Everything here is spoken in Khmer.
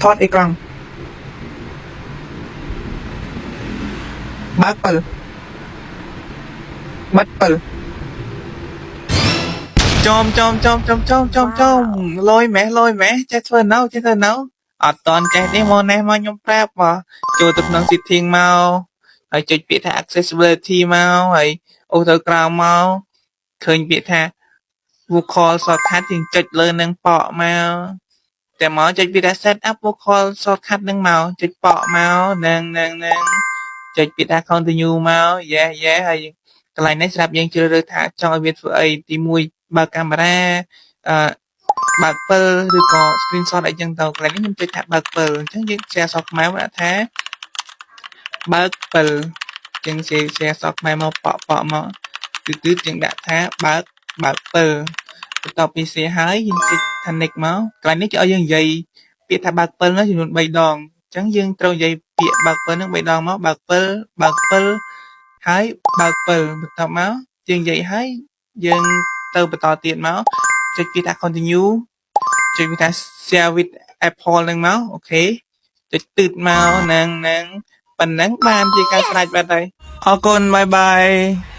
ថតអេក្រង់បើកពិលបិទពិលចំចំចំចំចំចំចំលយម៉េះលយម៉េះចេះធ្វើនៅចេះធ្វើនៅអត់តន់ចេះទេមកនេះមកខ្ញុំប្រាប់មកចូលទៅក្នុង setting មកហើយចុចពាក្យថា accessibility មកហើយអូសទៅក្រោមមកឃើញពាក្យថា vocal shortcut យើងចុចលើនឹងប៉ក់មកតែមកចុចពាក្យថា set up vocal shortcut នឹងមកចុចប៉ក់មកនឹងនឹងនឹងចុចពាក្យថា continue មក yes ហើយកន្លែងនេះស្រាប់យើងជ្រើសរើសថាចង់ឲ្យវាធ្វើអីទី1បើកកាមេរ៉ាអឺបើកពិលឬក៏ screenshot អីចឹងទៅកន្លែងនេះខ្ញុំចុចថាបើកពិលអញ្ចឹងយើង share អក្សរខ្មែរមកដាក់ថាបើកពិលចឹង share អក្សរខ្មែរមកប៉ក់ប៉ក់មកគឺគឺយើងដាក់ថាបើកបើកពិលបន្ទាប់ពី share ហើយយើងចុចថា next មកកន្លែងនេះគេឲ្យយើងនិយាយពាក្យថាបើកពិលនោះចំនួន3ដងអញ្ចឹងយើងត្រូវនិយាយពាក្យបើកពិលនឹង3ដងមកបើកពិលបើកពិលហើយបើកពិលបន្ទាប់មកយើងនិយាយហើយយើងទៅបន្តទៀតមកចុចពាក្យថា continue ចុចពាក្យថា share with Apple នឹងមក OK ចុចទឺតមកនឹងនឹងប៉ុណ្ណឹងបានជាការស្រេចបាត់ហើយអរគុណ bye bye.